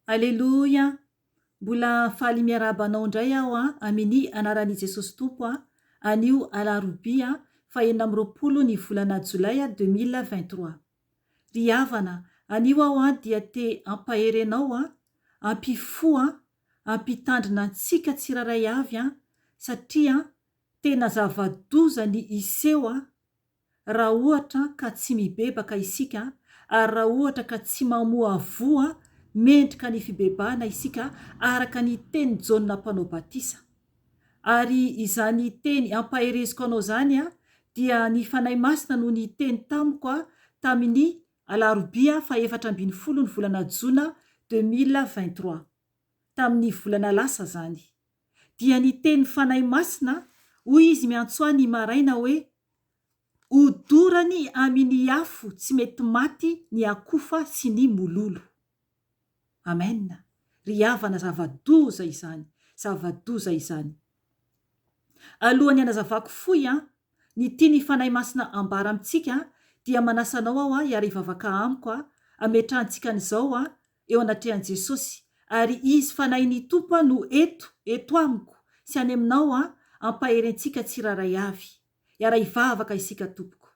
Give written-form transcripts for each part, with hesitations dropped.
Aleloia! Mbola faly miarahaba anao indray aho amini anaran'i Jesosy Tompo anio alarobia faha 26 ny volana jolay 2023. Ry havana, anio aho dia te hampahery anao, hampifoha, hampitandrina antsika tsirairay avy satria tena zava-doza ny hiseho raha ohatra ka tsy mibebaka isika ary raha ohatra ka tsy mamoavoa mendrika ny fibebahana isika araka ny tenin'i Jaona Mpanao Batisa. Ary izany teny ampahereziko anao izany dia ny Fanahy Masina no niteny tamiko tamin'ny alarobia fahefatra 14 ny volana jona 2023, tamin'ny volana lasa izany. Dia niteny Fanahy Masina, hoy Izy miantso ahy ny maraina hoe, Hodorany amin ny afo tsy mety maty ny akofa sy ny mololo. Amen! Ry havana zava-doza izany, zava-doza izany. Alohan'ny hanazavako fohy an, ny tian'ny Fanahy Masina ambara amintsika dia manasa anao aho hiara-hivavaka amiko hametrahantsika an'izao eo anatrehan'i Jesosy ary Izy Fanahin'ny Tompo no eto, eto amiko sy any aminao hampahery antsika tsirairay avy. Hiara-hivavaka isika tompoko.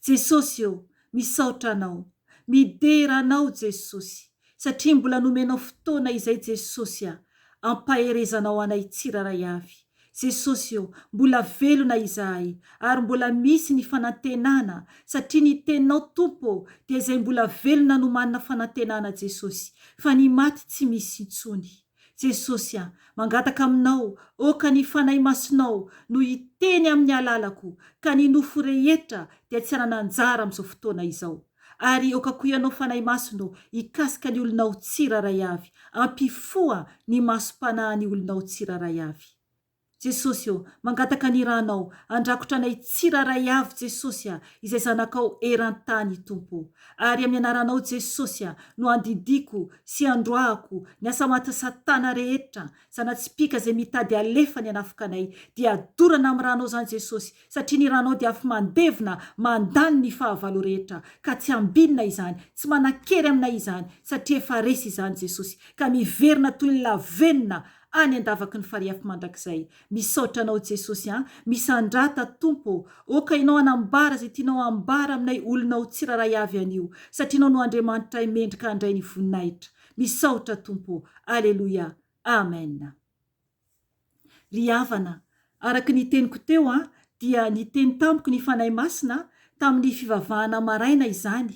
Jesosy ô, misaotra Anao, midera Anao Jesosy, satria mbola nomenao fotoana izay Jesosy a, ampaherezanao anay tsirairay avy. Jesosy ô, mbola velona izahay, ary mbola misy ny fanantenana, satria ny teninao Tompo ô, dia izay mbola velona no manana fanantenana Jesosy, fa ny maty tsy misy intsony. Jesosy a, mangataka aminao, oka ny Fanahy Masinao no hiteny amin'ny alalako, ka ny nofo rehetra dia tsy hanana anjara amin'izao fotoana izao. Ary oka koa Ianao Fanahy Masina ô, hikasika ny olonao tsirairay avy, ampifoha ny masom-panahin'ny olonao tsirairay avy. Jesosy ô, mangataka ny ranao handrakotra anay tsirairay avy Jesosy a, izay zanakao eran-tany Tompo ô. Ary amin'ny anaranao Jesosy a, no andidiako sy androahako ny asa maty satana rehetra, zana-tsipìka izay mitady alefa ny hanafika anay, dia dorana amin'ny ranao izany Jesosy, satria ny ranao dia afo mandevona mandany ny fahavalo rehetra, ka tsy ambinina izany, tsy manan-kery aminay izany, satria efa resy izany Jesosy, ka miverina toy ny lavenona any andavaky ny fariafo mandrakizay. Misaotra anao Jesosy a! Misandrata Tompo ô! Oka Ianao hanambara izay tianao hambara aminay olonao tsirairay avy anio, satria Ianao no Andriamanitray mendrika handray ny voninahitra. Misaotra Tompo ô! Aleloia! Amen! Ry havana, araka ny teniko teo a, dia niteny tamiko ny Fanahy Masina tamin'ny fivavahana maraina izany,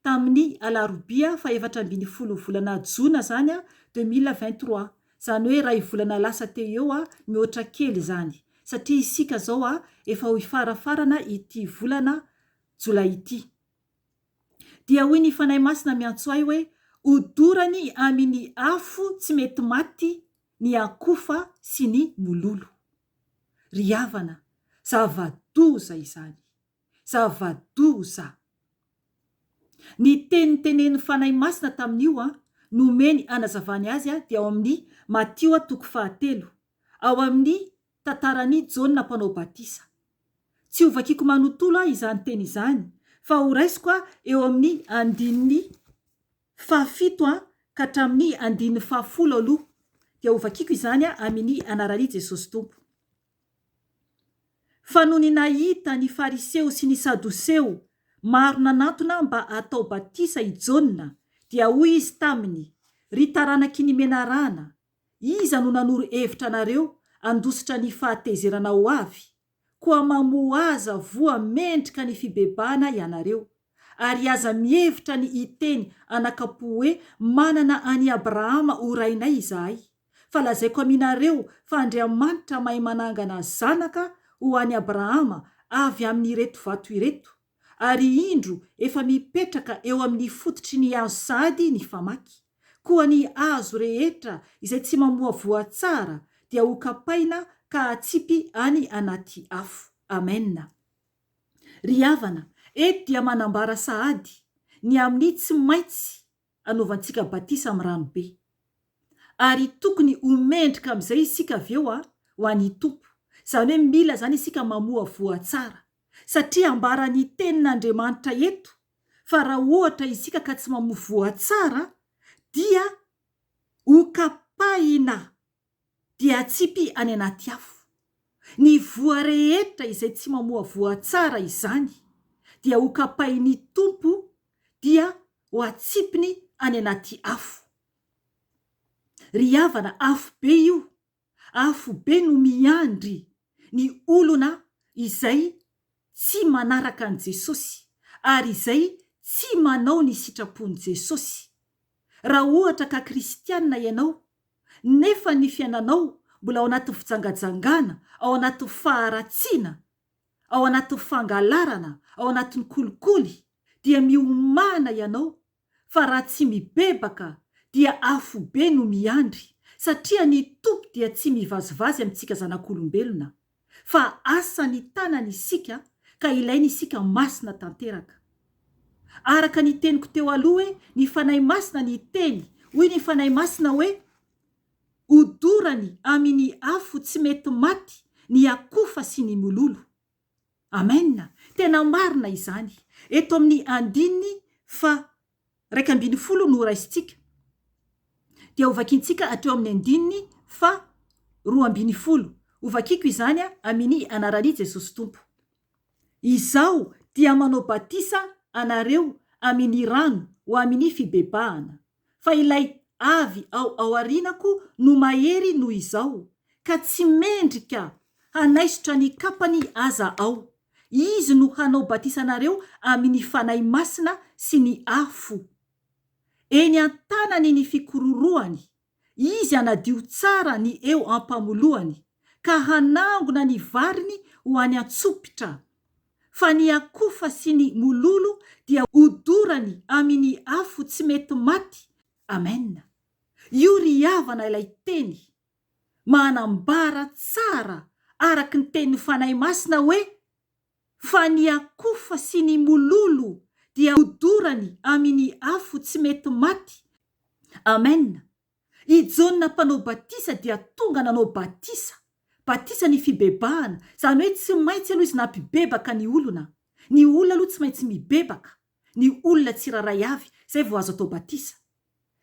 tamin'ny alarobia faha-14 volana jona izany 2023, izany hoe iray volana lasa teo eo mihoatra kely izany, satria isika izao efa ho hifarafarana ity volana jolay ity. Dia hoy ny Fanahy Masina miantso ahy hoe, Hodorany amin'ny afo tsy mety maty ny akofa sy ny mololo. Ry havana, zava-doza izany. Zava-doza! Ny teny notenenin'ny Fanahy Masina tamin'io nomeny hanazavany azy dia ao amin'ny Matio toko fahatelo, ao amin'ny tantaran'i Jaona Mpanao Batisa. Tsy hovakiko manontolo izany teny izany, fa horaisiko eo amin'ny andininy fahafito ka hatramin'ny andininy fahafolo aloha, dia hovakiko izany amin'ny anaran'i Jesosy Tompo. Fa nony nahita ny Fariseo sy ny Sadoseo maro nanantona mba hatao batisa i Jaona, dia hoy izy taminy, Ry taranaky ny menarana, iza no nanoro hevitra anareo handositra ny fahatezerana ho avy? Koa mamohaza voa mendrika ny fibebahana ianareo, ary aza mihevitra ny hiteny anakam-po hoe, Manana an'i Abrahama ho rainay izahay. Fa lazaiko aminareo fa Andriamanitra mahay manangana zanaka ho an'i Abrahama avy amin'ireto vato ireto, ary indro efa mipetraka eo amin'ny fototry ny hazo sahady ny famaky. Koa ny hazo rehetra izay tsy mamoa voa tsara dia hokapaina ka hatsipy any anaty afo. Amena. Ry havana, eto dia manambara sahady ny amin'ny tsy maintsy anaovantsika batisa amin'ny rano be. Ary tokony ho mendrika amin'izay isika avy eo ho an'ny Tompo. Izany hoe mila izany isika mamoa voa tsara. Satria ambaran'ny Tenin'Andriamanitra eto fa raha ohatra isika ka tsy mamoa voa tsara dia hokapahina dia atsipy any anaty afo. Ny voa rehetra izay tsy mamoa voa tsara izany dia hokapahin'ny Tompo dia ho atsipiny any anaty afo. Ry havana, afo be io, afo be no miandry ny olona izay tsy manaraka an'i Jesosy ary izay tsy manao ny sitrapon'i Jesosy. Raha ohatra ka kristiana ianao nefa ny fiainanao mbola ao anatin'ny fijangajangana, ao anatin'ny faharatsiana, ao anatin'ny fangalarana, ao anatin'ny kolikoly, dia miomàna ianao fa raha tsy mibebaka dia afobe no miandry satria ny Tompo dia tsy mivazivazy amintsika zanak'olombelona fa asan'ny tanany isika ka ilainy isika masina tanteraka. Araka ny teniko teo aloha hoe ny Fanahy Masina niteny, hoy ny Fanahy Masina hoe, Hodorany amin'ny afo tsy mety maty ny akofa sy ny mololo. Amen! Tena marina izany. Eto amin'ny andininy faha 11 no raisintsika. Dia hovakintsika hatreo amin'ny andininy faha 12. Hovakiko izany amini anaran'i Jesosy Tompo. Izaho dia manao batisa anareo amini rano ho amini fibebahana. Fa ilay avy ao aorianako no mahery noho izao, ka tsy mendrika hanaisotra ny kapany aza aho. Izy no hanao batisa anareo amin' ny Fanahy Masina sy ny afo. Eny an-tanany ny fikororohany, Izy hanadio tsara ny eo am-pamolohany, ka hanangona ny variny ho any an-tsopitra. Fa ny akofa sy ny mololo dia hodorany amin' ny afo tsy mety maty. Amen. Io ry havana ilay teny manambara tsara araka ny tenin'ny Fanahy Masina hoe, Fa ny akofa sy ny mololo dia hodorany amin' ny afo tsy mety maty. Amen. I Jaona mpanao batisa dia tonga nanao batisa, batisa ny fibebahana, izany hoe tsy maintsy aloha izy nampibebaka ny olona, ny olona aloha tsy maintsy mibebaka, ny olona tsirairay avy, izay vao azo atao batisa.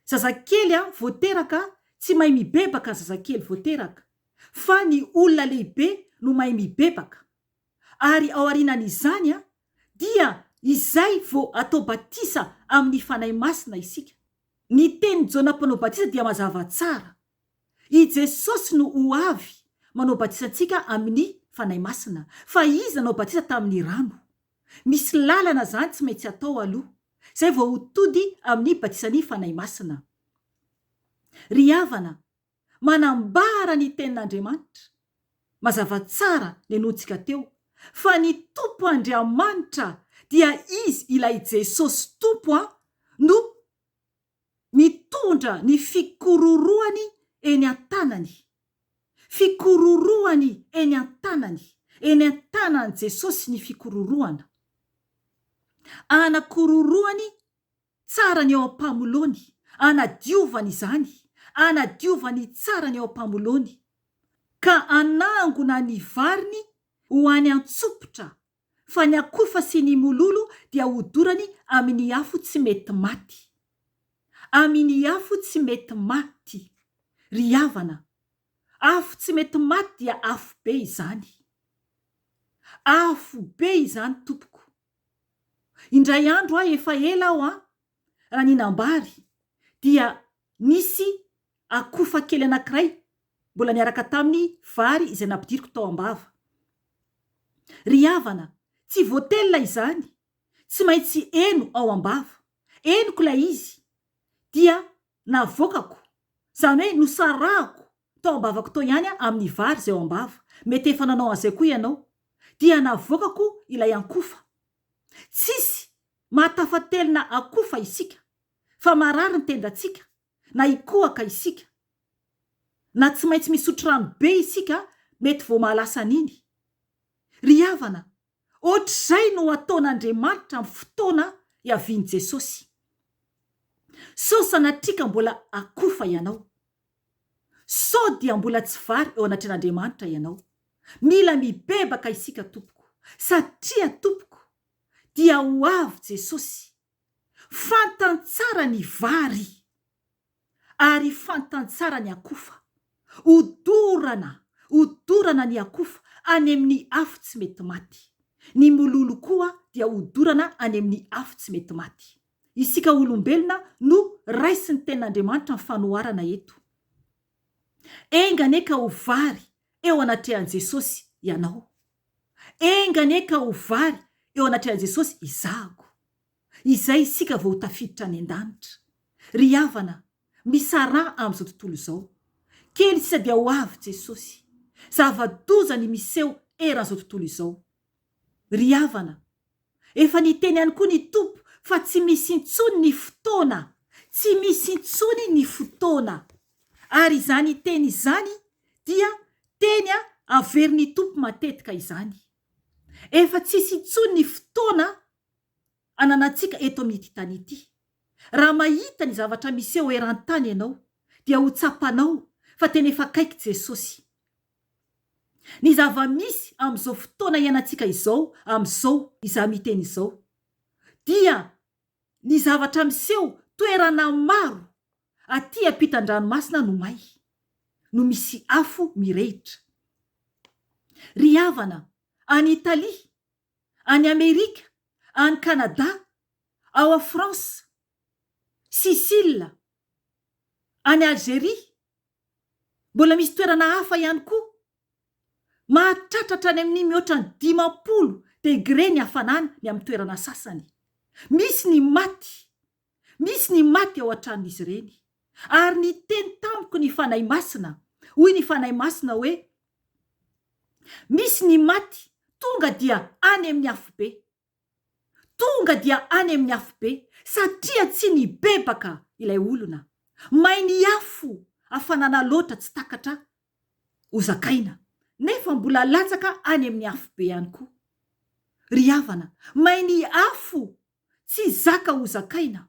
Zazakely an, vao teraka, tsy mahay mibebaka ny zazakely vao teraka, fa ny olona lehibe no mahay mibebaka. Ary ao aorianan'izany an, dia izay vao atao batisa amin'ny Fanahy Masina isika. Ny tenin'i Jaona Mpanao Batisa dia mazava tsara. I Jesosy no ho avy manao batisa antsika amin'ny Fanahy Masina, fa Izy nanao batisa tamin'ny rano. Misy lalana izany tsy maintsy atao aloha, izay vao ho tody amin'ny batisan'ny Fanahy Masina. Ry havana, manambara ny Tenin'Andriamanitra, mazava tsara nenointsika teo, fa ny Tompo Andriamanitra dia Izy ilay Jesosy Tompo an, no mitondra ny fikororohany eny an-tanany. Fikororohany eny an-tanany, eny an-tanan'i Jesosy ny fikororohana. Anakororohany tsara ny eo am-pamoloany, anadiovany izany, anadiovany tsara ny eo am-pamoloany, ka hanangona ny variny ho any an-tsopitra, fa ny akofa sy ny mololo dia hodorany amin' ny afo tsy mety maty. Amin' ny afo tsy mety maty. Ry havana, afo tsy mety maty dia afo be izany. Afo be izany tompoko. Indray andro aho efa ela aho an, raha nihinam-bary dia nisy akofa kely anankiray mbola niaraka tamin'ny vary izay nampidiriko tao am-bava. Ry havana, tsy voatelina izany, tsy maintsy heno ao am-bava. Henoko ilay izy, dia navoakako, izany hoe nosarahako tao am-bavako tao ihany amin'ny vary izay ao am-bava. Mety efa nanao an'izay koa ianao. Dia navoakako ilay ankofa. Tsisy mahatafatelina akofa isika, fa marary ny tendantsika, na hikohaka isika, na tsy maintsy misotro rano be isika mety vao mahalasa an'iny. Ry havana, ohatr'izay no ataon'Andriamanitra amin'ny fotoana hiavian'i Jesosy. Sao sanatria ka mbola akofa ianao. Sao dia mbola tsy vary eo anatrehan'Andriamanitra ianao. Mila mibebaka isika tompoko, satria tompoko dia ho avy Jesosy. Fantany tsara ny vary. Ary fantany tsara ny akofa. Hodorana, hodorana ny akofa any amin'ny afo tsy mety maty. Ny mololo koa dia hodorana any amin'ny afo tsy mety maty. Isika olombelona no raisin'ny Tenin'Andriamanitra ny fanoharana eto. Enga anie ka ho vary eo anatrehan'i Jesosy ianao. Enga anie ka ho vary eo anatrehan'i Jesosy izahako. Izay isika vao ho tafiditra any an-danitra. Ry havana, misaraha amin'izao tontolo izao. Kely sisa dia ho avy Jesosy. Zava-doza ny miseho eran'izao tontolo izao. Ry havana, efa niteny ihany koa ny Tompo fa tsy misy intsony ny fotoana, tsy misy intsony ny fotoana. Ary izany teny izany dia teny averin'ny Tompo matetika izany. Efa tsisy intsony ny fotoana ananantsika eto amin'ity tany ity. Raha mahita ny zavatra miseho eran-tany ianao dia ho tsapanao fa tena efa akaiky Jesosy. Ny zava-misy amin'izao fotoana iainantsika izao, amin'izao izaho miteny izao, dia ny zavatra miseho toerana maro aty ampitan-dranomasina no may, no misy afo mirehitra. Ry havana, any Italia, any Amerika, any Canada, ao a France, Sicile, any Algeria, mbola misy toerana hafa ihany koa, mahatratra hatrany amin'ny mihoatra ny 50 degre ny hafanana ny amin'ny toerana sasany. Misy ny maty, misy ny maty ao an-tranon'izy ireny. Ary niteny tamiko ny Fanahy Masina, hoy ny Fanahy Masina hoe, Misy ny maty tonga dia any amin'ny afobe. Tonga dia any amin'ny afobe satria tsy nibebaka ilay olona. May ny afo hafanana loatra tsy takatra ho zakaina nefa mbola latsaka any amin'ny afobe ihany koa. Ry havana, may ny afo tsy zaka ho zakaina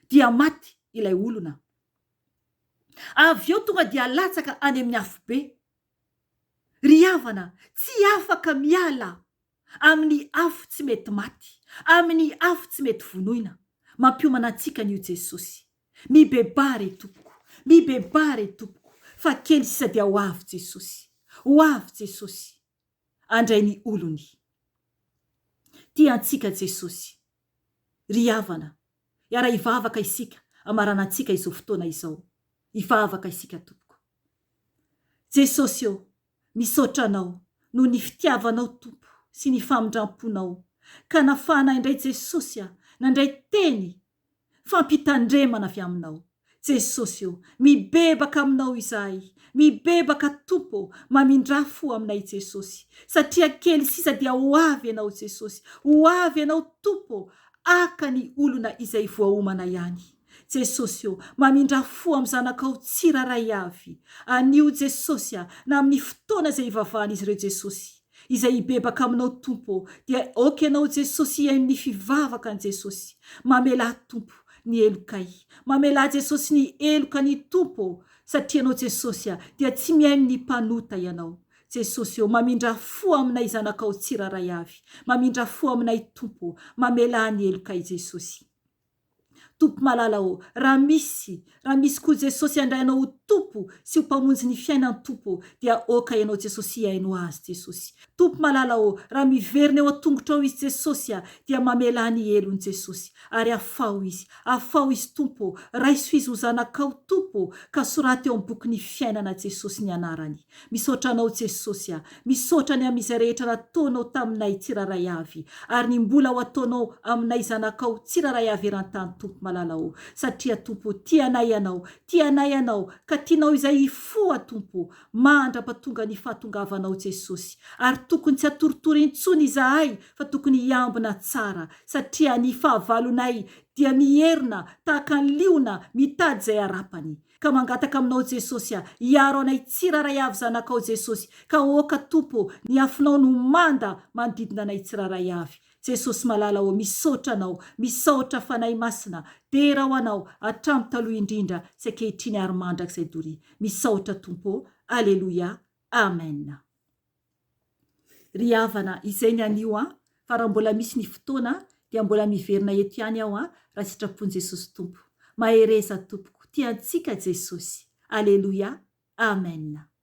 dia maty ilay olona. Avy eo tonga dia latsaka any amin'ny afobe. Ry havana, tsy afaka miala amin'ny afo tsy mety maty, amin'ny afo tsy mety vonoina. Mampiomana antsika anio Jesosy. Mibebaha re tompoko, mibebaha re tompoko, fa kely sisa dia ho avy Jesosy. Ho avy Jesosy handray ny olony. Tia antsika Jesosy. Ry havana, hiara-hivavaka isika hamaranantsika izao fotoana izao. Hivavaka isika tompoko. Jesosy ô, Misaotra Anao noho ny fitiavanao Tompo sy ny famindramponao ka nafahana indray Jesosy a nandray teny fampitandremana avy aminao Jesosy o mibebaka aminao izahay mibebaka Tompo o mamindrà fo aminay Jesosy satria kely sisa dia ho avy Ianao Jesosy ho avy Ianao Tompo o haka ny olona izay voaomana ihany Jesosy ô, mamindrà fo amin'ny zanakao tsirairay avy, anio Jesosy a, na amin'ny fotoana izay hivavahan'izy ireo Jesosy, izay hibebaka aminao Tompo ô, dia ok Ianao Jesosy hihaino ny fivavaka an'i Jesosy, mamelà Tompo ny helokay, mamelà Jesosy ny heloka ny Tompo ô, satria Ianao Jesosy a, dia tsy mihaino ny mpanota Ianao. Jesosy ô, mamindrà fo aminay zanakao tsirairay avy, mamindrà fo aminay Tompo ô, mamelà ny helokay Jesosy. Tompo malala ô, raha misy, raha misy koa Jesosy handray Anao ho Tompo sy ho Mpamonjy ny fiainany Tompo ô, dia aoka Ianao Jesosy hihaino azy Jesosy. Tompo malala ô, raha miverina eo an-tongotrao izy Jesosy a, dia mamelà ny helony Jesosy, ary afaho izy, afaho izy Tompo ô, raiso izy ho zanakao Tompo ô, ka soraty eo amin'ny bokin'ny fiainana Jesosy ny anarany. Misaotra Anao Jesosy a! Misaotra ny amin'izay rehetra nataonao taminay tsirairay avy, ary ny mbola ho ataonao aminay zanakao tsirairay avy eran-tany Tompo malala o! Satria Tompo o, tia anay Ianao, tia anay Ianao, ka tianao izay hifoha Tompo o, mandra-patonga ny fahatongavanao Jesosy. Ary tokony tsy hatoritory intsony izahay fa tokony hiambina tsara, satria ny fahavalonay dia mierona tahaka ny liona mitady izay harapany. Ka mangataka aminao Jesosy a, hiaro anay tsirairay avy zanakao Jesosy, ka aoka Tompo ô, ny afonao no manda manodidina anay tsirairay avy. Jesosy malala ô, misaotra Anao, misaotra Fanahy Masina, dera ho Anao, hatramin'ny taloha indrindra sy ankehitriny ary mandrakizay doria. Misaotra Tompo ô, Aleloia, Amen. Ry havana, izay ny anio an, fa raha mbola misy ny fotoana dia mbola miverina eto ihany aho an, raha sitrapon'i Jesosy Tompo. Mahereza tompoko. Tia antsika Jesosy. Aleloia. Amen.